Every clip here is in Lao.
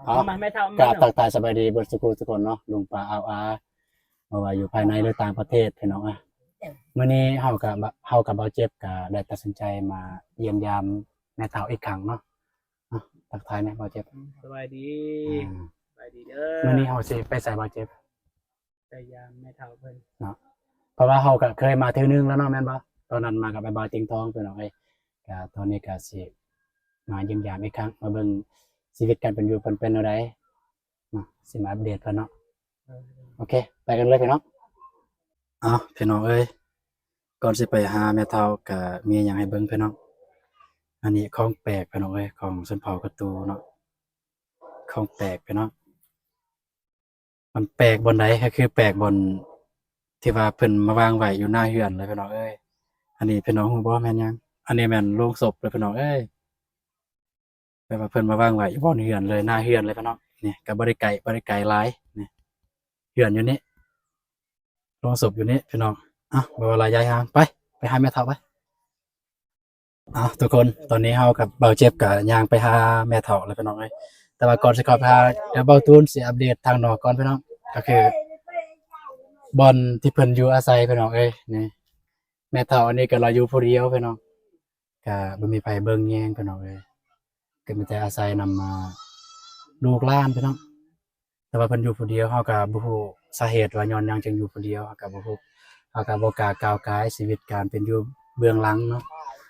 ເອົາ ມາແມ່ເຖົ້າ ກາບທັກທາຍສະບາຍດີເບິດສູ່ຜູ້ສູ່ຄົນເນາະ ລຸງປ້າອາວອາ ບໍ່ວ່າຢູ່ພາຍໃນ ຫຼື ຕ່າງປະເທດ ພີ່ນ້ອງເອີຍ. ມື້ນີ້ເຮົາກັບ ເຮົາກັບບ່າວເຈັບກໍໄດ້ຕັດສິນໃຈມາຢ້ຽມຢາມແມ່ເຖົ້າອີກຄັ້ງເນາະ. ເອົາ ທັກທາຍແດ່ບ່າວເຈັບ. ສະບາຍດີ ອ່າ ສະບາຍດີເດີ. ມື້ນີ້ເຮົາຊິໄປໃສບ່າວເຈັບ? ໄປຢາມແມ່ເຖົ້າເພິ່ນເນາະ ເພາະວ່າເຮົາກໍເຄີຍມາເທື່ອໜຶ່ງແລ້ວເນາະ ແມ່ນບໍ່? ຕອນນັ້ນມາກັບອ້າຍບ່າວຕິງທອງ ພີ່ນ້ອງເອີຍ. ກໍຕອນນີ້ກໍຊິມາຢ້ຽມຢາມອີກຄັ້ງ ມາເບິ່ງຊີວິດການເປັນຢູ່ເພິ່ນເປັນແນວໃດເນາະ ຊິມາອັບເດດເພິ່ນເນາະ. ເອີ ໂອເຄ ໄປກັນເລີຍພີ່ນ້ອງ. ເອົາ ພີ່ນ້ອງເອີຍ ກ່ອນຊິໄປຫາແມ່ເຖົ້າ ກໍມີຫຍັງໃຫ້ເບິ່ງພີ່ນ້ອງ. ອັນນີ້ຂອງແປກພີ່ນ້ອງເອີຍ ຂອງຊົນເຜົ່າກະຕູເນາະ ຂອງແປກພີ່ນ້ອງ. ມັນແປກບ່ອນໃດ? ກໍຄືແປກບ່ອນທີ່ວ່າເພິ່ນມາວາງໄວ້ຢູ່ໜ້າເຮືອນເລີຍພີ່ນ້ອງເອີຍ. ອັນນີ້ພີ່ນ້ອງຮູ້ບໍ່ແມ່ນຫຍັງ? ອັນນີ້ແມ່ນໂລງສົບເລີຍພີ່ນ້ອງເອີຍ. ແບບວ່າເພິ່ນມາວາງໄວ້ຢູ່ບ່ອນເຮືອນເລີຍ ໜ້າເຮືອນເລີຍພີ່ນ້ອງ. ນີ້ກໍບໍ່ໄດ້ໄກ ບໍ່ໄດ້ໄກຫຼາຍ ນີ້ເຮືອນຢູ່ນີ້ ໂລງສົບຢູ່ນີ້ພີ່ນ້ອງ. ເອົ້າ ບໍ່ວ່າຫຼາຍ ຍ້າຍຫ່າງ ໄປ ໄປຫາແມ່ເຖົ້າໄປ. ເອົາ ທຸກຄົນ ຕອນນີ້ເຮົາກັບບ່າວເຈັບກໍຍ່າງໄປຫາແມ່ເຖົ້າແລ້ວພີ່ນ້ອງເອີຍ. ແຕ່ວ່າກ່ອນຊິເຂົ້າໄປຫາ ດຽວບ່າວຕູນຊິອັບເດດທາງນອກກ່ອນພີ່ນ້ອງ. ກໍຄືບ່ອນທີ່ເພິ່ນຢູ່ອາໄສພີ່ນ້ອງເອີຍ. ນີ້ແມ່ເຖົ້າອັນນີ້ກໍລາວຢູ່ຜູ້ດຽວພີ່ນ້ອງ ກໍບໍ່ມີໃຜເບິ່ງແຍງພີ່ນ້ອງເອີຍ. ກໍມີແຕ່ອາໄສນຳ ອ່າ ລູກຫຼານພີ່ນ້ອງ. ແຕ່ວ່າເພິ່ນຢູ່ຜູ້ດຽວ ເຮົາກໍບໍ່ຮູ້ສາເຫດວ່າຍ້ອນຫຍັງຈຶ່ງຢູ່ຜູ້ດຽວ ເຮົາກໍບໍ່ຮູ້ ເຮົາກໍບໍ່ກ້າກ້າວກາຍຊີວິດການເປັນຢູ່ເບື້ອງຫຼັງເນາະ.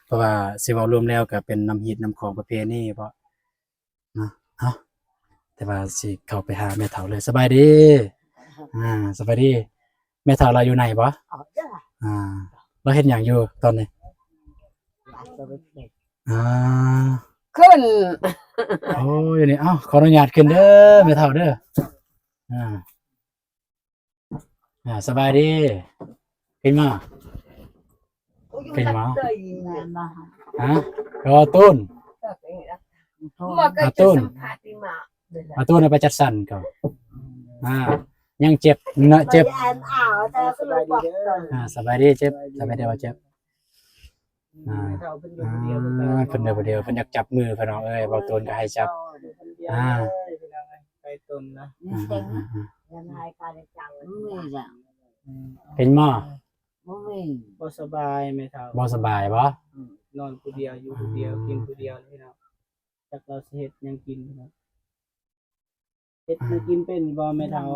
ເພາະວ່າຊິເວົ້າລວມແລ້ວກໍເປັນນຳຮີດນຳຄອງປະເພນີເນາະ. ເອົ້າ ແຕ່ວ່າຊິເຂົ້າໄປຫາແມ່ເຖົ້າເລີຍ. ສະບາຍດີ ອ່າ ສະບາຍດີ. ແມ່ເຖົ້າລາວຢູ່ໃນບໍ່? ອ່າ ລາວເຮັດຫຍັງຢູ່ຕອນນີ້? ອ່າ ຂຶ້ນ ໂອ້ຍ ຢູ່ນີ້ ເອົ້າ ຂໍອະນຸຍາດຂຶ້ນເດີແມ່ເຖົ້າເດີ. ອ່າ ອ່າ ສະບາຍດີ ຂຶ້ນມາ ຂຶ້ນມາ. ຮະ ກໍຕູນ ອາຕູນ ອາຕູນໄປຈັດສັນກໍ ອ່າ ຍັງເຈັບເນາະ ເຈັບ ອ່າ ສະບາຍດີ ເຈັບ ສະບາຍດີ ເຈັບ ສະບາຍດີ ເຈັບ. ອ່າ ເພິ່ນຢູ່ຜູ້ດຽວ ອ່າ ເພິ່ນຢູ່ຜູ້ດຽວ ເພິ່ນຢາກຈັບມືພີ່ນ້ອງເອີຍ. ບ່າວຕູນກໍໃຫ້ຈັບ ອ່າ ໄປຕົນນະ ອ່າ ເປັນໝໍ ບໍ່ມີ ບໍ່ສະບາຍແມ່ເຖົ້າ ບໍ່ສະບາຍບໍ່? ອືມ ນອນຜູ້ດຽວ ຢູ່ຜູ້ດຽວ ອືມ ກິນຜູ້ດຽວພີ່ນ້ອງ. ຈັກລາວຊິເຮັດຫຍັງກິນພີ່ນ້ອງ. ເຮັດແນວກິນເປັນຢູ່ບໍ່ແມ່ເຖົ້າ? ອື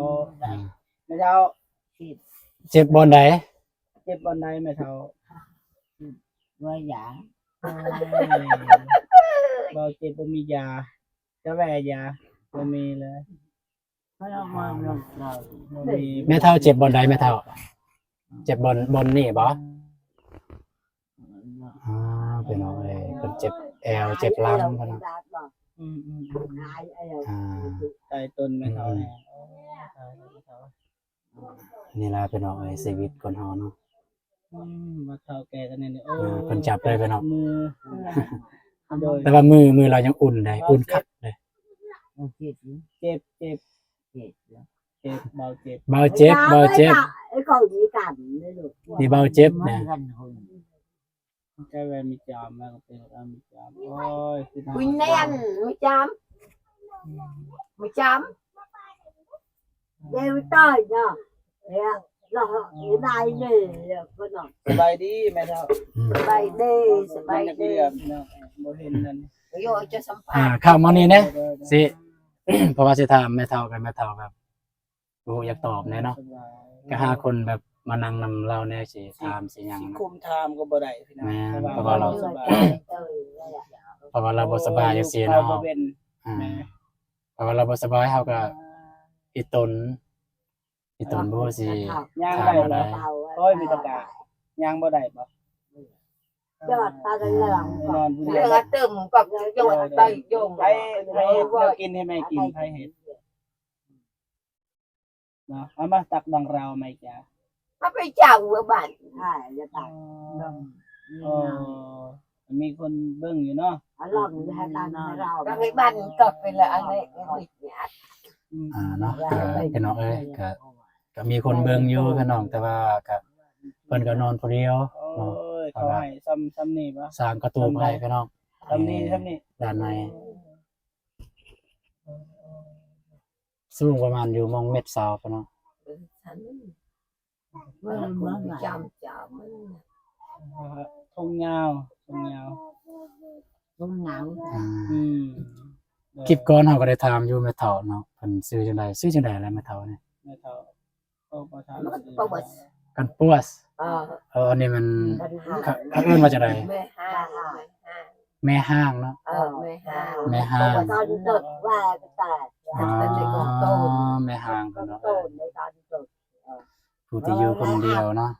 ມ ແມ່ເຖົ້າ ເຈັບບ່ອນໃດ? ເຈັບບ່ອນໃດແມ່ເຖົ້າ? ວ່າຢາ ໂອ້ຍ ເວົ້າເຈັບບໍ່ມີຢາ ຈະແວ່ຢາ ບໍ່ມີເລີຍ. ແມ່ເຖົ້າເຈັບບ່ອນໃດແມ່ເຖົ້າ? ເຈັບບ່ອນ ບ່ອນນີ້ບໍ່? ອ່າ ພີ່ນ້ອງເອີຍ ເພິ່ນເຈັບແອວ ເຈັບຫຼັງພຸ້ນນະ. ອືມໆ ອ່າ ຕາຍຕົນແມ່ເຖົ້າ ອືມ ນີ້ລະພີ່ນ້ອງເອີຍ ຊີວິດຄົນເຮົາເນາະ. ອືມ ມາເຖົ້າແກ່ກັນນີ້ ໂອ້ ອ່າ ເພິ່ນຈັບໄດ້ພີ່ນ້ອງ ມື ໂດຍ ແຕ່ວ່າມື ມືລາວຍັງອຸ່ນເດ້ ອຸ່ນຄັກເດ້. ເຈັບ ເຈັບ ເຈັບ ເບົາເຈັບ ເບົາເຈັບ ເບົາເຈັບ ນີ້ເບົາເຈັບນະ. ໃກ້ແວ່ມີຈາມແລ້ວ ກໍເປັນມີຈາມ ໂອ້ຍ ຄື ຄຸນແນນມີຈາມ ມີຈາມ ເດວຕາຍນະ ເອີ ລະ ນາຍເນ ເພິ່ນເນາະ. ສະບາຍດີແມ່ເຖົ້າ ອືມ ສະບາຍດີ ສະບາຍດີ ບໍ່ເຫັນນັ້ນ ໂຍ ຈະສຳພາດ ອ່າ ເຂົ້າມານີ້ແດ່ ຊິ ເພາະວ່າຊິຖາມແມ່ເຖົ້າ ກັບແມ່ເຖົ້າແບບ ບໍ່ຮູ້ຢາກຕອບແດ່ເນາະ ກໍຫາຄົນແບບມານັ່ງນຳລາວແດ່ ຊິຖາມຊິຫຍັງ ຊິຄຸມຖາມກໍບໍ່ໄດ້ພີ່ນ້ອງ ແມ່ນ ເພາະວ່າ ເພາະວ່າລາວ ລາວສະບາຍ ເພາະວ່າລາວບໍ່ສະບາຍຈັ່ງຊີ້ເນາະ ເວົ້າບໍ່ເປັນ ອ່າ ແມ່ນ ເພາະວ່າລາວບໍ່ສະບາຍ ເຮົາກໍອີ່ຕົນ ອີ່ຕົນບໍ່ຮູ້ຊິຖາມແນວໃດ ໂອ້ຍ ມີແຕ່ກະຍ່າງບໍ່ໄດ້ບໍ່? ຍອດຕາເຫຼືອງ ນອນຜູ້ດຽວ ເຫຼືອເຕັມກັບຍອດໄຕຢົງ ໃຜ ໃຜເຮັດແນວກິນໃຫ້ແມ່ກິນ ໃຜເຮັດ? ເນາະ ເອົາມາຕັກດັງລາວໃໝ່ຈ້າ ເອົາໄປເຈົ້າເມືອບ້ານ ໃຊ່ ຈະຕັກ ອໍ ເນາະ ອໍ ມີຄົນເບິ່ງຢູ່ເນາະ ອາລອງໃຫ້ຕັກໃຫ້ລາວ ກໍໃຫ້ບ້ານກໍເປັນລະອັນນີ້ ອືມ ອ່າ ເນາະ ກໍພີ່ນ້ອງເອີຍ ກໍ ກໍມີຄົນເບິ່ງຢູ່ພີ່ນ້ອງ ແຕ່ວ່າກໍ ເພິ່ນກໍນອນຜູ້ດຽວ ໂອ້ຍ ເນາະ ເຂົາໃຫ້ຊ່ຳ ຊ່ຳນີ້ບໍ່ ສ້າງກະຕູບໃຫ້ພີ່ນ້ອງ ຊ່ຳນີ້ ຊ່ຳນີ້ ດ້ານໃນ. ສູງປະມານຢູ່ມອງເມັດຊາວພຸ້ນເນາະ. ເອີ ຊັ້ນ ເບິ່ງ ເບິ່ງ ເບິ່ງ ຈຳ ຈຳ ທົ່ງຍາວ ທົ່ງຍາວ ທົ່ງຍາວ. ອືມ ອືມ ຄລິບກ່ອນເຮົາກໍໄດ້ຖາມຢູ່ແມ່ເຖົ້າເນາະ ເພິ່ນຊື່ຈັ່ງໃດ? ຊື່ຈັ່ງໃດລະແມ່ເຖົ້ານີ້? ແມ່ເຖົ້າ ກໍບໍ່ຖາມ ກັນປວດ ເອີ ເອີ ອັນນີ້ມັນ ກັນຫາ ເຂົາ ເຂົາເອີ້ນວ່າຈັ່ງໃດ? ແມ່ຮ້າງ ແມ່ຮ້າງ ແມ່ຮ້າງເນາະ. ເອີ ແມ່ຮ້າງ ແມ່ຮ້າງ ອືມ ແມ່ຮ້າງເນາະ ຜູ້ທີ່ຢູ່ຄົນດຽວເນາະ.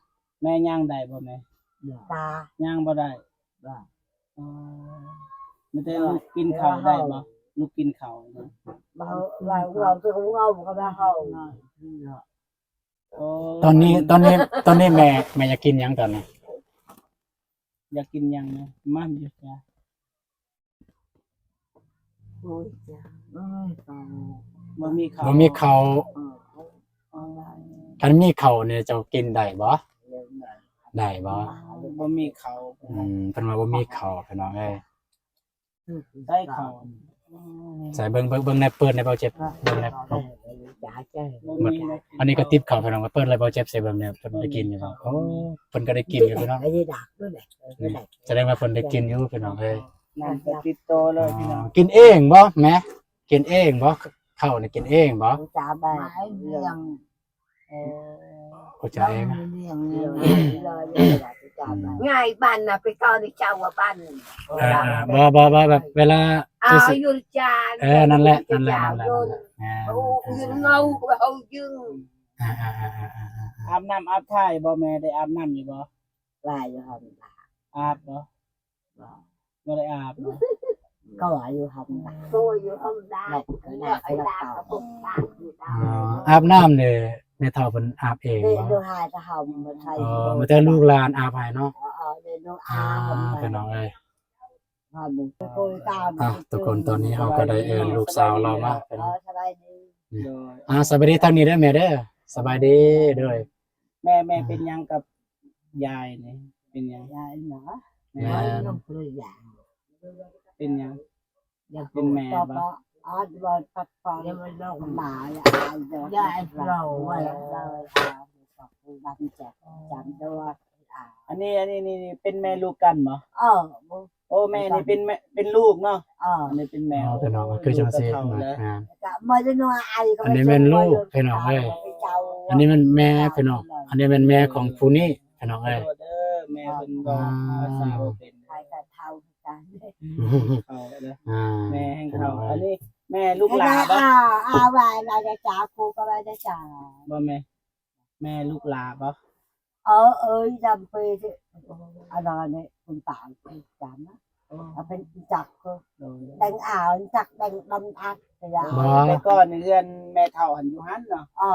ແມ່ຍ່າງໄດ້ບໍ່ແມ່? ຕາ ຍ່າງບໍ່ໄດ້. ອໍ ມີແຕ່ລຸກກິນເຂົ້າໄດ້ບໍ່? ລຸກກິນເຂົ້າ ເວົ້າ ເວົ້າ ເວົ້າ ເວົ້າ ເວົ້າ ເວົ້າ ເວົ້າ. ອໍ ຕອນນີ້ ຕອນນີ້ ຕອນນີ້ແມ່ ແມ່ຢາກກິນຫຍັງຕອນນີ້? ຢາກກິນຫຍັງນະ? ມັນຢູ່ຈ້າ. ໂອ້ຍ ຈ້າ ໂອ້ຍ ຕາຍ ບໍ່ມີເຂົ້າ ບໍ່ມີເຂົ້າ. ເອີ ຄັນມີເຂົ້ານີ້ເຈົ້າກິນໄດ້ບໍ່? ໄດ້ບໍ່? ບໍ່ມີເຂົ້າ. ອືມ ເພິ່ນວ່າບໍ່ມີເຂົ້າ ພີ່ນ້ອງເອີຍ. ໄດ້ເຂົ້າ ໃສ່ເບິ່ງ ເບິ່ງ ເບິ່ງແດ່ ເປີດແດ່ ເບົາເຈັບ ເບິ່ງແດ່. ອັນນີ້ກໍຕິບເຂົ້າ ພີ່ນ້ອງ ເປີດເລີຍ ເບົາເຈັບ ໃສ່ເບິ່ງແດ່ ເພິ່ນໄດ້ກິນຢູ່ບໍ່? ໂອ້ ເພິ່ນກໍໄດ້ກິນຢູ່ ພີ່ນ້ອງ. ສະແດງວ່າເພິ່ນໄດ້ກິນຢູ່ ພີ່ນ້ອງເອີຍ. ນັ້ນກໍຕິດຕໍ່ເລີຍ ພີ່ນ້ອງ. ອໍ ກິນເອງບໍ່ແມ່? ກິນເອງບໍ່? ເຂົ້ານີ້ກິນເອງບໍ່? ເອີ ໂອ້ ຈ່າຍເອງ ຈ່າຍເອງ. ອືມ ຍາຍບ້ານນະ ໄປເຂົ້າໃນເຈົ້າວ່າບ້ານ. ເອີ ບໍ່ ບໍ່ ບໍ່ ແບບເວລາ ເອົາຢູ່ຈານ. ເອີ ນັ້ນແຫຼະ ນັ້ນແຫຼະ ນັ້ນແຫຼະ. ໂອ້ ຢືນເງົາເຮົາຢືນ. ອາ ອາບນ້ຳອາບຖ້າຍບໍ່ແມ່? ໄດ້ອາບນ້ຳຢູ່ບໍ່? ຫຼາຍຢູ່ຫັ້ນ. ອາບບໍ່? ບໍ່ ບໍ່ໄດ້ອາບເນາະ. ກໍວ່າຢູ່ຫັ້ນນະ ກໍຢູ່ຫັ້ນນະ. ອາບນ້ຳນີ້ແມ່ເຖົ້າເພິ່ນອາບເອງບໍ່? ອໍ ມີແຕ່ລູກຫຼານອາບໃຫ້ເນາະ. ເອີ ເອີ ພີ່ນ້ອງເອີຍ. ອ່າ ທຸກຄົນ ຕອນນີ້ເຮົາກໍໄດ້ເອີ້ນລູກສາວລາວມາ ເອີ ສະບາຍດີ. ອ່າ ສະບາຍດີທາງນີ້ເດີແມ່ເດີ. ສະບາຍດີ. ໂດຍ ແມ່ ແມ່ເປັນຫຍັງກັບ ຍາຍນີ້ເປັນຫຍັງ? ຍາຍເນາະ ແມ່ ເປັນຫຍັງ? ເປັນແມ່ບໍ່? ອັນນີ້ ອັນນີ້ ນີ້ ນີ້ເປັນແມ່ລູກກັນບໍ່? ເອີ ໂອ້ ແມ່ນີ້ເປັນແມ່ ເປັນລູກເນາະ. ເອີ ອັນນີ້ເປັນແມ່. ອໍ ພີ່ນ້ອງ ຄືຈັ່ງຊີ້ ອັນນີ້ແມ່ນລູກ ພີ່ນ້ອງເອີຍ. ອັນນີ້ແມ່ນແມ່ ພີ່ນ້ອງ ອັນນີ້ແມ່ນແມ່ຂອງຜູ້ນີ້ ພີ່ນ້ອງເອີຍ. ເດີ ແມ່ເພິ່ນບໍ່ພາສາບໍ່ເປັນ ໃຜກໍເຖົ້າຄືກັນ. ອ່າ ແມ່ແຫ່ງເຖົ້າ. ພີ່ນ້ອງເອີຍ ອັນນີ້ແມ່ລູກຫຼ້າບໍ່? ອ່າ ວ່າລາຈາ ຄູກໍວ່າຈາ ບໍ່ແມ່ ແມ່ລູກຫຼ້າບໍ່? ເອີ ເອີ ຈຳເປ ອັນນັ້ນນີ້ ຄຸນຕາຈຳນະ. ເອີ ເອົາເປັນຈັກຄື ໂດຍ ແດງອາວ ຈັກແດງດຳອັດກະຢ່າ. ບໍ່ ແຕ່ກ່ອນເຮືອນແມ່ເຖົ້າຫັ້ນຢູ່ຫັ້ນເນາະ. ເອີ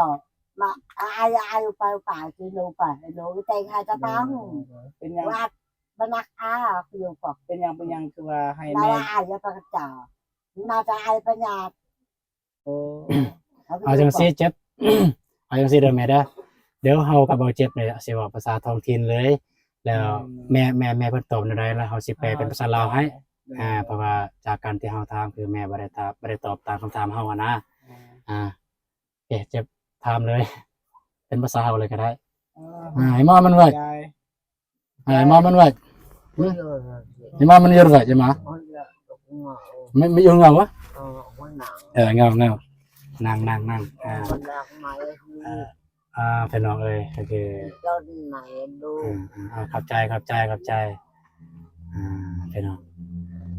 ມາ ອາຍ ອາຍ ອາຍ ໄປ ໄປ ຊິໂນ ໄປ ໂນ ແຕ່ງໃຫ້ຕາຕັງ. ເປັນຫຍັງ? ວ່າ ບໍ່ໜັກອາ ຄືຢູ່ກໍ ເປັນຫຍັງ ເປັນຫຍັງຄືວ່າໃຫ້ແມ່ ລາວອາຍປະກະຈາ ໜ້າຈະອາຍປະຫຍັດ. ໂອ້ ເອົາຈັ່ງຊີ້ເຈັບ ເອົາຈັ່ງຊີ້ເດີແມ່ເດີ ດຽວເຮົາກັບເບົາເຈັບນີ້ຊິເວົ້າພາສາທ້ອງຖິ່ນເລີຍ ແລ້ວ ອືມ ແມ່ ແມ່ ແມ່ເພິ່ນຕອບແນວໃດ ແລ້ວເຮົາຊິແປເປັນພາສາລາວໃຫ້. ໂດຍ ອ່າ ເພາະວ່າຈາກການທີ່ເຮົາຖາມ ຄືແມ່ບໍ່ໄດ້ຖາມ ບໍ່ໄດ້ຕອບຕາມຄຳຖາມເຮົາຫັ້ນນະ. ອ່າ ອ່າ ໂອເຄ ເຈັບ ຖາມເລີຍ ເປັນພາສາເຮົາເລີຍກໍໄດ້. ເອີ ອ່າ ໃຫ້ໝໍ້ມັນໄວ້ ໃຫ້ໝໍ້ມັນໄວ້ ໃຫ້ໝໍ້ມັນຢູ່ໄວ້ ໃຫ້ໝໍ້ ໄມ່ ໄມ່ຢູ່ເງົາຫວະ. ເອີ ເງົາ ເງົາ ນັ່ງ ນັ່ງ ນັ່ງ. ອ່າ ອ່າ ພີ່ນ້ອງເອີຍ ກໍຄື ອ່າ ຂອບໃຈ ຂອບໃຈ ຂອບໃຈ. ອ່າ ພີ່ນ້ອງ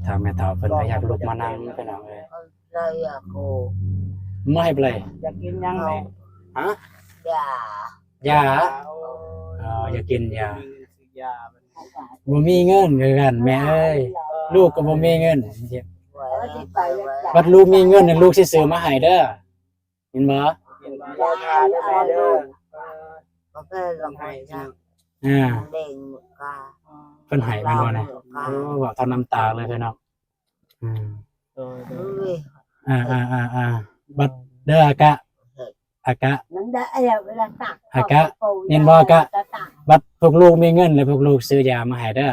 ທາງແມ່ເຖົ້າເພິ່ນກໍຢາກລຸກມານັ່ງ ພີ່ນ້ອງເອີຍ. ມາໃຫ້ໃຜ? ຢາກກິນຫຍັງແມ່? ຮະ? ຢາ ຢາ. ໂອ້ ຢາກກິນຢາ ບໍ່ມີເງິນຄືກັນແມ່ເອີຍ. ລູກກໍບໍ່ມີເງິນ ບັດລູກມີເງິນ ລູກຊິຊື້ມາໃຫ້ເດີ ເຫັນບໍ່? ອ່າ ເພິ່ນໃຫ້ແມ່ນບໍ່ນີ້? ໂອ້ ເວົ້າທັງນ້ຳຕາເລີຍເນາະ. ອືມ ໂດຍ ໂດຍ ອ່າ ອ່າ ອ່າ ອ່າ ບັດເດີ ອາກະ ອາກະ ອາກະ ເຫັນບໍ່ ອາກະ? ບັດພວກລູກມີເງິນແລ້ວ ພວກລູກຊື້ຢາມາໃຫ້ເດີ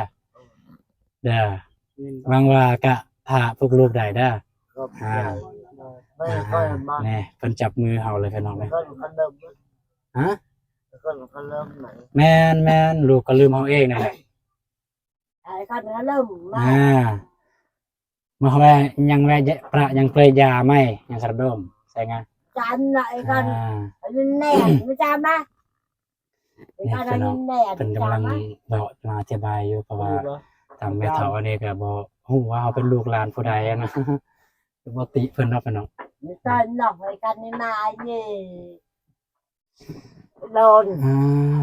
ເດີ ຫວັງວ່າອາກະຖ້າພວກລູກໄດ້ເດີ. ອ່າ ເພິ່ນກໍມາ ແນ່ ເພິ່ນຈັບມືເຮົາເລີຍພີ່ນ້ອງເອີຍ. ເພິ່ນກໍເລີ່ມ ຮະ? ເພິ່ນກໍເລີ່ມໃໝ່ ແມ່ນໆ ລູກກໍລືມເຮົາເອງນັ້ນແຫຼະ. ອ້າຍຄັນເລີ່ມມາ ອ່າ ມາແວ່ ຍັງແວ່ ປະຍັງເປຣຍາໄໝ ຍັງສະດອມ ໃສ່ງາ ຈັນລະ ອ້າຍຄັນ ອ່າ ອັນນີ້ແນ່ ມາຈາມາ ນີ້ພີ່ນ້ອງ ເພິ່ນກຳລັງເວົ້າມາອະທິບາຍຢູ່ ເພາະວ່າທາງແມ່ເຖົ້າອັນນີ້ກໍບໍ່ຮູ້ວ່າເຮົາເປັນລູກຫຼານຜູ້ໃດຫັ້ນນະ ບໍ່ຕິເພິ່ນດອກພີ່ນ້ອງ. ມີຕອນນ້ອງໃຫ້ກັນນີ້ມານີ້ ໂດນ ອ່າ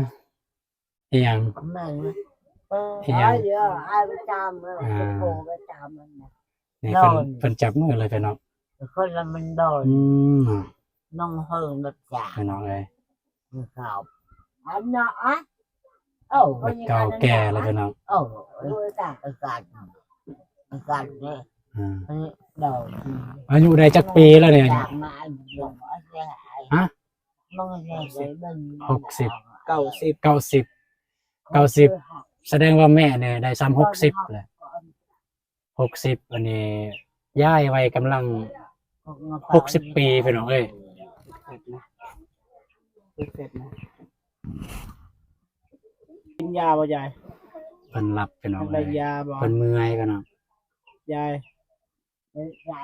ອີຫຍັງ? ແມ່ນ ເອີ ອີຫຍັງ? ເອີ ອ້າຍປະຈຳ ເອີ ອ່າ ໂທປະຈຳນັ້ນນະ ນີ້ເພິ່ນ ໂດນ ເພິ່ນຈັບມືເລີຍພີ່ນ້ອງ ຄົນລະມັນໂດນ ອືມ ນ້ອງເຮີງແບບຈາ ພີ່ນ້ອງເອີຍ ເຂົາ ອັນເນາະ ໂອ້ ເຖົ້າແກ່ແລ້ວພີ່ນ້ອງ ໂອ້ ອາກາດ ອາກາດເດ້ ອືມ ໂດນ ອາຍຸໄດ້ຈັກປີແລ້ວນີ້? ອາຍຸ ຮະ? ຫົກສິບ ເກົ້າສິບ ເກົ້າສິບ ເກົ້າສິບ ສະແດງວ່າແມ່ນີ້ໄດ້ສ່ຳຫົກສິບແຫຼະ ຫົກສິບ ອັນນີ້ຍາຍໄວກຳລັງຫົກສິບປີພີ່ນ້ອງເອີຍ. ກິນຢາບໍ່ຍາຍ? ເພິ່ນຫຼັບພີ່ນ້ອງເອີຍ ເພິ່ນເມື່ອຍພີ່ນ້ອງ ຍາຍ.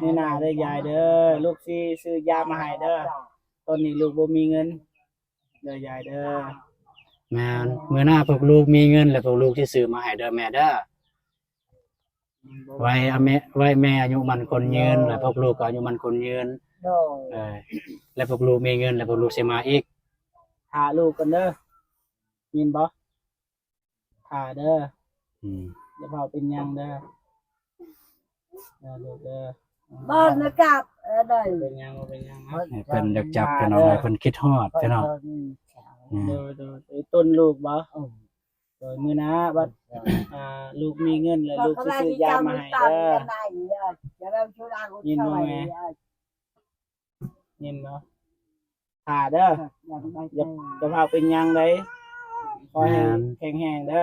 ມື້ໜ້າເດີຍາຍເດີ ລູກຊິຊື້ຢາມາໃຫ້ເດີ ຕອນນີ້ລູກບໍ່ມີເງິນເດີຍາຍເດີ. ແມ່ນ ມື້ໜ້າພວກລູກມີເງິນແລ້ວ ພວກລູກຊິຊື້ມາໃຫ້ເດີແມ່ເດີ. ໄວ້ອາແມ່ ໄວ້ແມ່ອາຍຸໝັ້ນຄົນຍືນ ແລ້ວພວກລູກກໍອາຍຸໝັ້ນຄົນຍືນ ໂດຍ ເອີ ແລ້ວພວກລູກມີເງິນແລ້ວ ພວກລູກຊິມາອີກ. ຖ້າລູກກ່ອນເດີ ຍິນບໍ່? ຖ້າເດີ ອືມ ຢ່າເວົ້າເປັນຫຍັງເດີ ເດີລູກເດີ. ບໍ່ນະກັບ ເອີ ໄດ້ ເປັນຫຍັງ ບໍ່ເປັນຫຍັງນະ ໃຫ້ເພິ່ນຢາກຈັບພີ່ນ້ອງ ໃຫ້ເພິ່ນຄິດຮອດພີ່ນ້ອງ. ໂດຍ ໂດຍ ຕົ້ນລູກບໍ່? ໂດຍ ມື້ໜ້າບັດ ອ່າ ລູກມີເງິນແລ້ວ ລູກຊິຊື້ຢາມາໃຫ້ເດີ ຍິນບໍ່ແມ່? ຍິນບໍ່? ຖ້າເດີ ຢ່າ ຢ່າພາວເປັນຫຍັງໃດ ຂໍໃຫ້ແຂງແຮງເດີ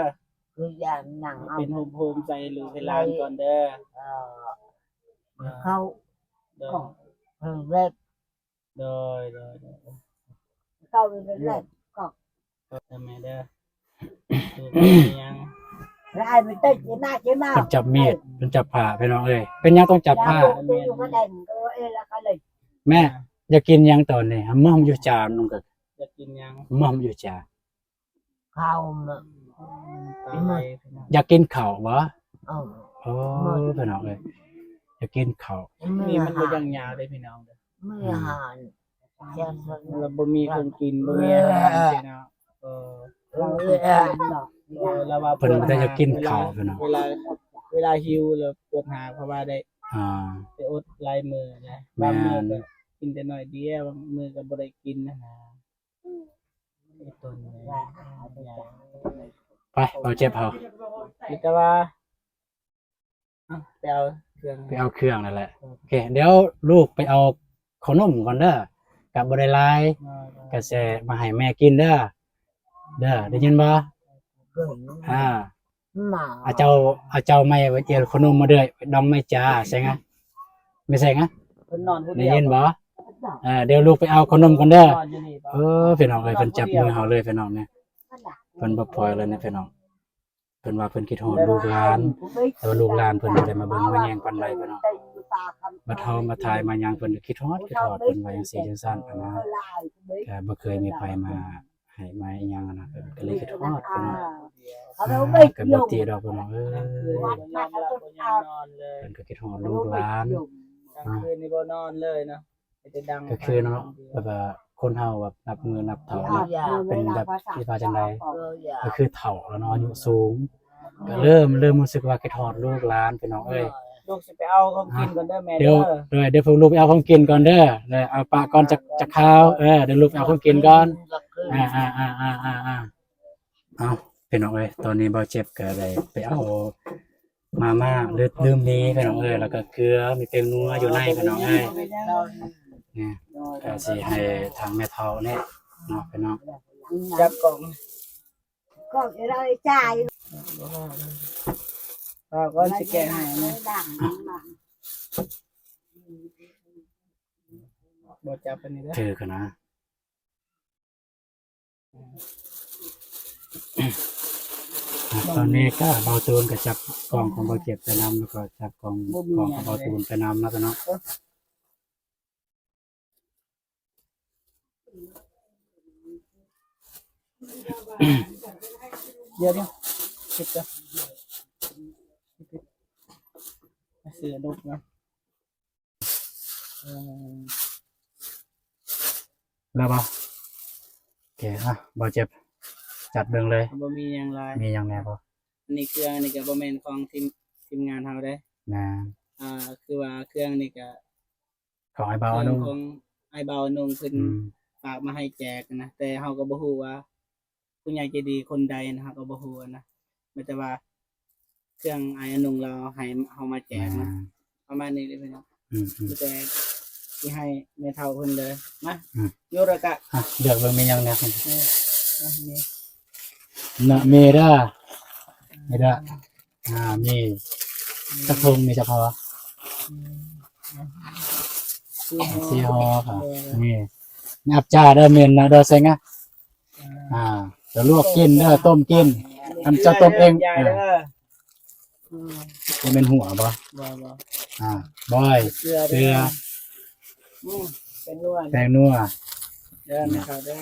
ຄືຢ່າງໜັງເອົາ ເປັນໂຮມໆໃສ່ລູກໃຫ້ຫຼານກ່ອນເດີ. ເອີ ເອີ ເຂົາ ໂດຍ ກໍເພິ່ນເລັບ ໂດຍ ໂດຍ ໂດຍ ເຂົາເປັນເລັບ ກໍ ໂດຍແມ່ເດີ ຄືບໍ່ມີຫຍັງ ແລ້ວອ້າຍມັນເຕະເຈມາ ເຈມາ ເພິ່ນຈັບມີດ ເພິ່ນຈັບຜ້າ ພີ່ນ້ອງເອີຍ. ເປັນຫຍັງຕ້ອງຈັບຜ້າ? ແມ່ ຢາກກິນຫຍັງຕອນນີ້? ເມືອງຢູ່ຈານ ຢາກກິນຫຍັງ? ເມືອງຢູ່ຈານ ເຂົ້າ ອືມ ຕາໄຫຼ ຢາກກິນເຂົ້າບໍ່? ເອີ ໂອ້ ພີ່ນ້ອງເອີຍ ຢາກກິນເຂົ້າ. ນີ້ມັນບໍ່ຍັງຍາວເດ້ພີ່ນ້ອງເດີ ມື້ອາຫານ ແລ້ວບໍ່ມີຂອງກິນ ບໍ່ມີອາຫານເນາະ. ເອີ ເອີ ລາວວ່າເພິ່ນບໍ່ໄດ້ຢາກກິນເຂົ້າພີ່ນ້ອງ ເວລາ ເວລາຫິວແລ້ວປວດຫາ ເພາະວ່າໄດ້ ອ່າ ໄປອົດຫຼາຍມື້ນະ ບາງມື້ກໍກິນແຕ່ໜ້ອຍດຽວ ບາງມື້ກໍບໍ່ໄດ້ກິນນະ. ໄປ ເອົາເຈັບເຮົາ ມີແຕ່ວ່າ ເອົາ ໄປເອົາເຄື່ອງ ໄປເອົາເຄື່ອງນັ້ນແຫຼະ. ໂອເຄ ດຽວລູກໄປເອົາເຂົ້າໜົມກ່ອນເດີ ກະບໍ່ໄດ້ຫຼາຍ ກະຊິມາໃຫ້ແມ່ກິນເດີ ເດີ ໄດ້ຍິນບໍ່? ອ່າ ມາ ອາເຈົ້າ ອາເຈົ້າໄມ້ໄວ້ເອວເຂົ້າໜົມມາເດີ ດອງໄມ້ຈາ ແຊງອະ ແມ່ແຊງອະ ເພິ່ນນອນຜູ້ດຽວ ໄດ້ຍິນບໍ່? ເອີ ດຽວລູກໄປເອົາເຂົ້າໜົມກ່ອນເດີ. ເອີ ພີ່ນ້ອງເອີຍ ເພິ່ນຈັບມືເຮົາເລີຍພີ່ນ້ອງນີ້ ເພິ່ນບໍ່ປ່ອຍເລີຍນີ້ພີ່ນ້ອງ. ເພິ່ນວ່າເພິ່ນຄິດຮອດລູກຫຼານ ແຕ່ວ່າລູກຫຼານເພິ່ນບໍ່ໄດ້ມາເບິ່ງມາແຍງປານໃດພີ່ນ້ອງ. ມາເທົ່າມາທາຍມາຫຍັງ ເພິ່ນກໍຄິດຮອດ ຄິດຮອດ ເພິ່ນວ່າຈັ່ງຊີ້ຈັ່ງຊັ້ນຫັ້ນນະ. ກໍບໍ່ເຄີຍມີໃຜມາໃຫ້ມາອີ່ຫຍັງຫັ້ນນະ ກໍເລີຍຄິດຮອດພີ່ນ້ອງ. ກໍບໍ່ຕິດອກພີ່ນ້ອງເອີຍ ເພິ່ນກໍຄິດຮອດລູກຫຼານ ກາງຄືນນີ້ບໍ່ນອນເລີຍເນາະ ກໍຄືເນາະ ແບບວ່າຄົນເຮົາແບບນັບມື້ນັບເຖົ້າເນາະ ເປັນແບບ ຄິດວ່າຈັ່ງໃດ ກໍຄືເຖົ້າແລ້ວເນາະ ອາຍຸສູງ ກໍເລີ່ມ ເລີ່ມຮູ້ສຶກວ່າຄິດຮອດລູກຫຼານພີ່ນ້ອງເອີຍ. ລູກຊິໄປເອົາຂອງກິນກ່ອນເດີແມ່ເດີ ດຽວ ໂດຍ ດຽວພວກລູກໄປເອົາຂອງກິນກ່ອນເດີ ເອົາປະກ່ອນຈັກ ຈັກຄາວ ເອີ ດຽວລູກໄປເອົາຂອງກິນກ່ອນ. ອ່າ ເອົາ ພີ່ນ້ອງເອີຍ ຕອນນີ້ບ່າວເຈັບກໍໄດ້ໄປເອົາມາມ່າ ລືມ ລືມມີພີ່ນ້ອງເອີຍ ແລ້ວກໍເກືອ ມີແປ້ງນົວຢູ່ໃນພີ່ນ້ອງເອີຍ. ນີ້ກໍຊິໃຫ້ທາງແມ່ເຖົ້ານີ້ເນາະພີ່ນ້ອງ ຈັບກ່ອງ ກ່ອງເອໄລຈ່າຍ ເອົາກ່ອນຊິແກະໃຫ້ນະ. ອ່ະ ບໍ່ຈັບອັນນີ້ເດີ ຖືກຫັ້ນນະ. ຕອນນີ້ກໍເບົາຕູນກໍຈັບກ້ອງຂອງເບົາເຈັບໄປນຳ ແລ້ວກໍຈັບກ້ອງ ກ້ອງຂອງເບົາຕູນໄປນຳເນາະ ເນາະ. ດຽວໆ ເກັບກ່ອນ ເສື້ອດົກນະ. ເອີ ແລ້ວບໍ່? ໂອເຄ ອ່ະ ບໍ່ເຈັບ ຈັດເບິ່ງເລີຍ. ບໍ່ມີຫຍັງຫຼາຍ. ມີຫຍັງແດ່ບໍ່? ອັນນີ້ເຄື່ອງ ອັນນີ້ກໍບໍ່ແມ່ນຂອງທີມ ທີມງານເຮົາເດ້. ແມ່ນ. ອ່າ ຄືວ່າເຄື່ອງນີ້ກໍ ຂອງອ້າຍບ່າວອານຸ ຂອງອ້າຍບ່າວອານຸເພິ່ນ ອືມ ຝາກມາໃຫ້ແຈກນະ ແຕ່ເຮົາກໍບໍ່ຮູ້ວ່າ ຜູ້ໃຫຍ່ໃຈດີຄົນໃດນະ ເຮົາກໍບໍ່ຮູ້ນະ ມີແຕ່ວ່າເຄື່ອງອ້າຍອານຸລາວໃຫ້ເຮົາມາແຈກນະ. ແມ່ນ. ປະມານນີ້ເລີຍພີ່ນ້ອງ. ອືມໆ ມີແຕ່ຊິໃຫ້ແມ່ເຖົ້າເພິ່ນເດີ. ມາ ອືມ ໂຍລະກະ ອ່ະ ເລືອກເບິ່ງມີຫຍັງແດ່. ເອີ ອ່ະ ມີ ນະ ມີເດີ ມີເດີ. ອ່າ ມີ ອືມ ຈັກຖົງ ມີຈັກຫໍ່? ອືມ ສີ່ຫໍ່ ສີ່ຫໍ່. ເອີ ນີ້ ອັບຈາເດີ ເມັນນະ ໂດເຊັງອະ. ອ່າ ຈະລວກກິນເດີ ຕົ້ມກິນ. ອັນເຈົ້າຕົ້ມເອງ ເອີ ບໍ່ແມ່ນຫົວບໍ່? ບໍ່ ບໍ່ ອ່າ ບອຍ ເກືອ ເກືອ ອືມ ແປ້ງນົວ ແປ້ງນົວເດີ ແມ່ເຖົ້າເດີ.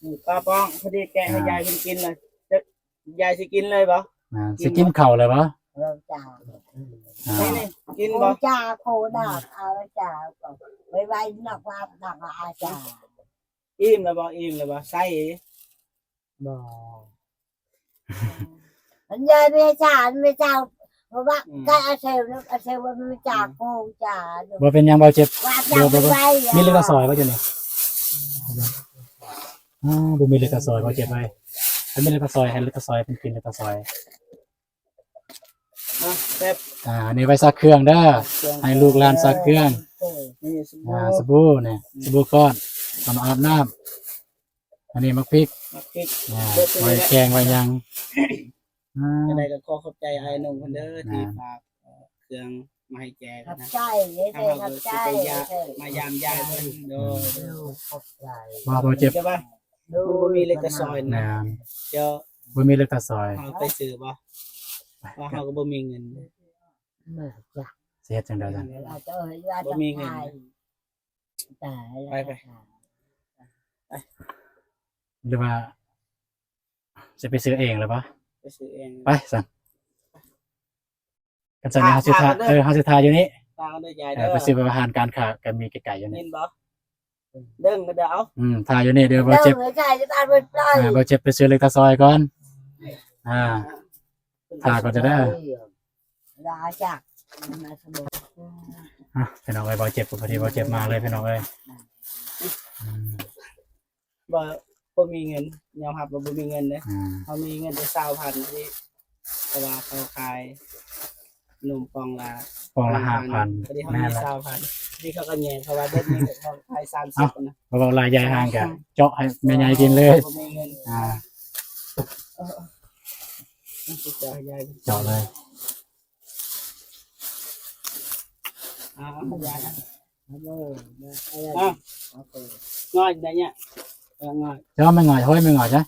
ນີ້ປາປອງ ພໍດີແກະໃຫ້ ອ່າ ຍາຍກິນເລີຍ. ຍາຍຊິກິນເລີຍບໍ່? ອ່າ ກິນ ຊິກິນເຂົ້າເລີຍບໍ່? ເອີ ຈ້າ ອ່າ ນີ້ ນີ້ ກິນບໍ່? ໂອ້ ຈ້າ ໂຄດາ ເອົາ ຈ້າ ໄວໆ ນັກລາບ ນັກອາຈານ. ອີ່ມແລ້ວບໍ່? ອີ່ມແລ້ວບໍ່? ໃສ່ ບໍ່ ອັນຍາຍແມ່ຈານ ແມ່ເຈົ້າ ເພາະວ່າ ອືມ ກະອາເຊວ ອາເຊວແມ່ຈານ ໂກງຈານ. ບໍ່ເປັນຫຍັງ ບໍ່ເຈັບ ບໍ່ ບໍ່ ບໍ່ ມີເຫຼັກຕາຊອຍບໍ່ຢູ່ນີ້? ອໍ ບໍ່ມີເຫຼັກຕາຊອຍ ບໍ່ເຈັບເອີຍ. ຖ້າມີເຫຼັກຕາຊອຍ ໃຫ້ເຫຼັກຕາຊອຍເພິ່ນກິນເຫຼັກຕາຊອຍ. ອ່ະ ແປັບ ອ່າ ອັນນີ້ໄວ້ຊັກເຄື່ອງເດີ ໃຫ້ລູກຫຼານຊັກເຄື່ອງ. ນີ້ສະບູ ອ່າ ສະບູນີ້ ອືມ ສະບູກ້ອນ ເອົາມາອາບນ້ຳ. ອັນນີ້ໝາກພິກ ໝາກພິກ ອ່າ ໄວ້ແກງໄວ້ຫຍັງ. ອ່າ ຈັ່ງໃດກໍຂໍຂອບໃຈອ້າຍໜຸ່ມເພິ່ນເດີ ທີ່ ອ່າ ຝາກ ເອີ ເຄື່ອງມາໃຫ້ແຈກນະ. ຂອບໃຈ ທາງເຮົາກໍຊິໄປຢາ ມາຢາມຢາຍເພິ່ນ. ໂດຍ ຂອບໃຈ. ບໍ່ ບໍ່ເຈັບ ມັນບໍ່ມີເຫຼັກຕາຊອຍນະ. ແມ່ນ ດຽວ ບໍ່ມີເຫຼັກຕາຊອຍ ເຮົາໄປຊື້ບໍ່? ວ່າເຮົາກໍບໍ່ມີເງິນ. ມາຈ້ະ ຊິເຮັດຈັ່ງໃດຊັ້ນ? ບໍ່ມີເງິນ. ຕາຍແລ້ວ ໄປ ໄປ ໄປ ຫຼືວ່າຊິໄປຊື້ເອງແລ້ວບໍ່? ໄປຊື້ເອງ ໄປຊັ້ນ. ຄັນຊັ້ນນີ້ເຮົາຊິຖ້າ ຖ້າ ເອີ ເຮົາຊິຖ້າຢູ່ນີ້ ຖ້າເດີຍາຍເດີ. ເອີ ໄປຊື້ ເພາະວ່າຮ້ານການຄ້າກໍມີໃກ້ໆຢູ່ນີ້ ເຫັນບໍ່? ເດີ ກໍເດີ ເອົາ ອືມ ຖ້າຢູ່ນີ້ເດີ ບໍ່ເຈັບ ເດີ ເດີ ເອົາໄປປ່ອຍ ອ່າ ບໍ່ເຈັບໄປຊື້ເຫຼັກຕາຊອຍກ່ອນ. ອ່າ ຖ້າກ່ອນຈະໄດ້ ລາຈາກ ອ່ະ ພີ່ນ້ອງເອີຍ ບໍ່ເຈັບ ພໍດີບໍ່ເຈັບມາເລີຍ ພີ່ນ້ອງເອີຍ. ອືມ ບໍ່ ບໍ່ມີເງິນ ຍອມຮັບວ່າບໍ່ມີເງິນເດ້. ອືມ ເຮົາມີເງິນແຕ່ຊາວພັນ ທີ່ ເພາະວ່າເຂົາຂາຍນົມປ່ອງລະ ປ່ອງລະຫ້າພັນ ພໍດີເຮົາມີຊາວພັນ ແມ່ນລະ ທີ່ເຂົາກໍແຍ່ງ ເພາະວ່າເບິດນີ້ເຂົາຂາຍສາມສິບນະ. ເວົ້າຫຼາຍ ຢາຍຫ່າງກະເຈາະໃຫ້ແມ່ໃຫຍ່ກິນເລີຍ. ບໍ່ມີເງິນ ອ່າ ເອີ ເຈາະໃຫ້ຍາຍ ເຈາະເລີຍ. ອ່າ ຍາຍ ອ່າ ງ່ອຍໄດ້ເນຍ ງ່ອຍ ເຈົ້າແມ່ງ່ອຍ ຫ້ອຍແມ່ງ່ອຍນະ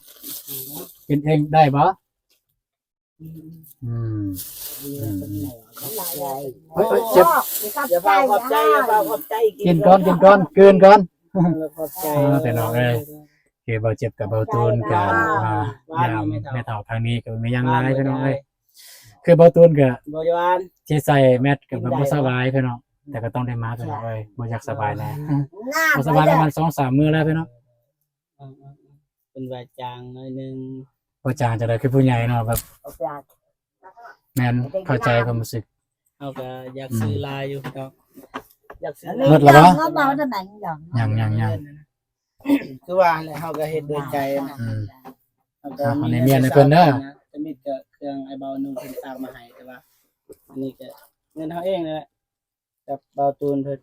ອືມ ກິນເອງໄດ້ບໍ່? ອືມ ອືມ ອືມ ອືມ ເອີຍ ເອີຍ ເຈັບ ຢ່າຟ້າວຂອບໃຈ ຢ່າຟ້າວຂອບໃຈ ກິນກ່ອນ ກິນກ່ອນ ກືນກ່ອນ. ເອີ ຂອບໃຈ ເອີ ພີ່ນ້ອງເອີຍ ຄືເບົາເຈັບກັບເບົາຕູນກໍ ອ່າ ມາຢາມແມ່ເຖົ້າ ແມ່ເຖົ້າທາງນີ້ກໍບໍ່ມີຫຍັງຫຼາຍ ພີ່ນ້ອງເອີຍ. ຄືເບົາຕູນກໍ ບໍ່ຢາກ ທີ່ໃສ່ແມັດກໍບໍ່ສະບາຍ ພີ່ນ້ອງ ແຕ່ກໍຕ້ອງໄດ້ມາ ພີ່ນ້ອງເອີຍ ບໍ່ຢາກສະບາຍແດ່ ບໍ່ສະບາຍປະມານສອງສາມມື້ແລ້ວ ພີ່ນ້ອງ. ເອີ ເອີ ເອີ ເພິ່ນວ່າຈາງໜ້ອຍໜຶ່ງ. ບໍ່ຈາງຈັ່ງໃດ ຄືຜູ້ໃຫຍ່ເນາະ ແບບ ແມ່ນ ເຂົ້າໃຈຄວາມຮູ້ສຶກ. ເຮົາກໍຢາກຊື້ຫຼາຍຢູ່ ອືມ ພີ່ນ້ອງ ຢາກຊື້ຫຼາຍ. ໝົດແລ້ວບໍ່? ຍັງ ຍັງ ຍັງ ຄືວ່າແຫຼະ ເຮົາກໍເຮັດດ້ວຍໃຈນະ. ອືມ ເຮົາກໍ ອ່ະ ມີເງິນໃຫ້ເພິ່ນເດີ ທຳອິດກໍເຄື່ອງອ້າຍເບົານຸ່ງເພິ່ນຝາກມາໃຫ້ ແຕ່ວ່າອັນນີ້ກໍເງິນເຮົາເອງນີ້ແຫຼະ ກັບເບົາຕູນເພິ່ນ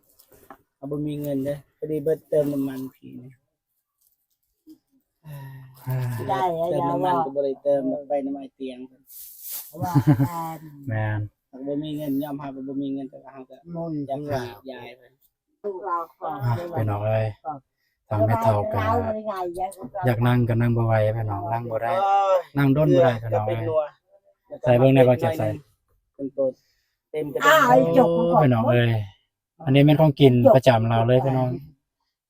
ເຮົາບໍ່ມີເງິນເດ້ ພໍດີເບິດເຕີມນ້ຳມັນພີນີ້ ເຕີມນ້ຳມັນກໍບໍ່ໄດ້ເຕີມ ໄປນຳອ້າຍຕຽງເພິ່ນ ແມ່ນ ເຮົາກໍບໍ່ມີເງິນ ຍອມຮັບວ່າບໍ່ມີເງິນ ແຕ່ວ່າເຮົາກໍຢາກໃຫ້ຢາຍເພິ່ນ. ອ່ະ ພີ່ນ້ອງເອີຍ ທາງແມ່ເຖົ້າກໍຢາກນັ່ງກໍນັ່ງບໍ່ໄຫວ ພີ່ນ້ອງ ນັ່ງບໍ່ໄດ້ ນັ່ງດົນບໍ່ໄດ້ ພີ່ນ້ອງເອີຍ. ໃສ່ເບິ່ງແດ່ ບ່າວເຈັບໃສ່ ເປັນໂຕເຕັມກະດານ ໂອ້ ພີ່ນ້ອງເອີຍ ອັນນີ້ແມ່ນຂອງກິນປະຈຳລາວເລີຍ ພີ່ນ້ອງ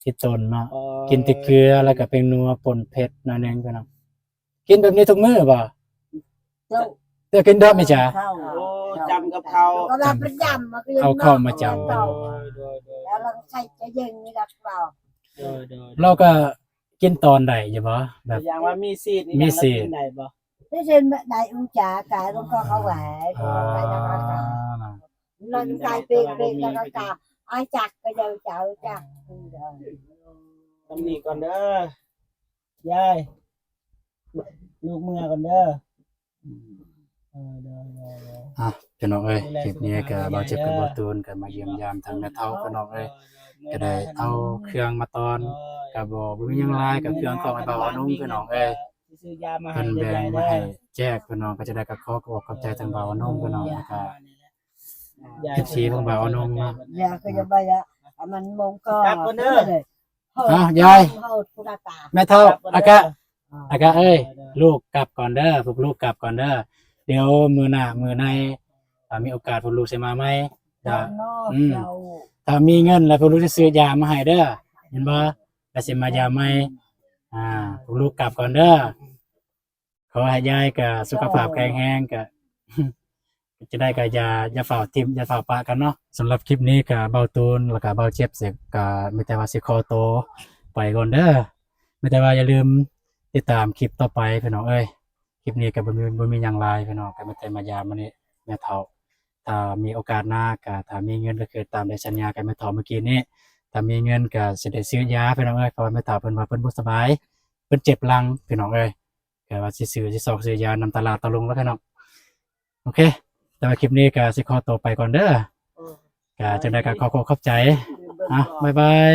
ທີ່ຕົ້ນເນາະ ກິນແຕ່ເກືອ ແລ້ວກໍແປ້ງນົວ ປົ່ນເຜັດໜ້ອຍໜຶ່ງ ພີ່ນ້ອງ. ກິນແບບນີ້ທຸກມື້ບໍ່? ເຈົ້າ ເຈົ້າກິນດອບນີ້ຈ້າ? ໂອ້ ຈຳກັບເຂົ້າ ເອົາເຂົ້າມາຈຳ ໂດຍ ໂດຍ ໂດຍ ແລ້ວລາວໃສ່ຈະເຢັນນີ້ລະ ໂດຍ ໂດຍ ລາວກໍກິນຕອນໃດຢູ່ບໍ່? ແບບຢ່າງວ່າມີຊີດ ມີຊີດ ກິນໄດ້ບໍ່? ໄດ້ຊີດ ໄດ້ອຸຈາກາຍ ມັນກໍເຂົ້າໄວ້ ໄປນຳອາກາດ ມັນກາຍເປັນ ເປັນອາກາດ ອາຈັກກໍເຈົ້າ ເຈົ້າຈັກ ອືມ ສ່ຳນີ້ກ່ອນເດີ ຍາຍ ລູກເມືອກ່ອນເດີ ເອີ ໂດຍ ໂດຍ ໂດຍ ອ່ະ ພີ່ນ້ອງເອີຍ ຄລິບນີ້ກໍບ່າວເຈັບກັບບ່າວຕູນກໍມາຢ້ຽມຢາມທາງແມ່ເຖົ້າ ພີ່ນ້ອງເອີຍ ກໍໄດ້ເອົາເຄື່ອງມາຕ້ອນ ກໍບໍ່ ບໍ່ມີຫຍັງຫຼາຍ ກໍເຄື່ອງຂອງໃຫ້ບ່າວອານົງ ພີ່ນ້ອງເອີຍ ເພິ່ນແບ່ງມາໃຫ້ແຈກ ພີ່ນ້ອງ ກໍຈະໄດ້ກໍຂໍຂອບໃຈທາງບ່າວອານົງ ພີ່ນ້ອງ ແລ້ວກໍ ເອັຟຊີ ຂອງບ່າວອານົງເນາະ ຢາກໍຢ່າໄປ ອັນນັ້ນມົງກໍ ກັບກ່ອນເດີ ເອົາ ຍາຍ ແມ່ເຖົ້າ ອາກະ ອາກະເອີຍ ລູກກັບກ່ອນເດີ ພວກລູກກັບກ່ອນເດີ ດຽວມື້ໜ້າມື້ໃນ ຖ້າມີໂອກາດພວກລູກຊິມາໃໝ່ ຖ້າ ອືມ ຖ້າມີເງິນແລ້ວພວກລູກຊິຊື້ຢາມາໃຫ້ເດີ ເຫັນບໍ່ ແລ້ວຊິມາຢາມໃໝ່ ອາ ພວກລູກກັບກ່ອນເດີ. ຂໍໃຫ້ຍາຍກະສຸຂະພາບແຂງແຮງ ກະ ຈັ່ງໃດກະຢ່າ ຢ່າຟ້າວຖິ້ມ ຢ່າຟ້າວປະກັນເນາະ. ສຳລັບຄລິບນີ້ກະບ່າວຕູນ ແລ້ວກະບ່າວເຈັບ ກະມີແຕ່ວ່າຊິຂໍໂຕໄປກ່ອນເດີ ມີແຕ່ວ່າຢ່າລືມຕິດຕາມຄລິບຕໍ່ໄປພີ່ນ້ອງເອີຍ. ຄລິບນີ້ກະບໍ່ມີ ບໍ່ມີຫຍັງຫຼາຍພີ່ນ້ອງ ກະມີແຕ່ມາຢາມມື້ນີ້ແມ່ເຖົ້າ ຖ້າມີໂອກາດໜ້າ ກະຖ້າມີເງິນ ກະຄືຕາມໄດ້ສັນຍາກັບແມ່ເຖົ້າມື້ກີ້ນີ້ ຖ້າມີເງິນກະຊິໄດ້ຊື້ຢາພີ່ນ້ອງເອີຍ ເພາະວ່າແມ່ເຖົ້າເພິ່ນວ່າເພິ່ນບໍ່ສະບາຍ ເພິ່ນເຈັບຫຼັງພີ່ນ້ອງເອີຍ. ກະວ່າຊິຊື້ ຊິຊອກຊື້ຢານຳຕະຫຼາດຕະຫຼົງແລ້ວພີ່ນ້ອງ. ໂອເຄ ແຕ່ວ່າຄລິບນີ້ກະຊິຂໍໂຕໄປກ່ອນເດີ ກະຈັ່ງໃດກະຂໍຂອບໃຈ ອ່ະ ບາຍບາຍ.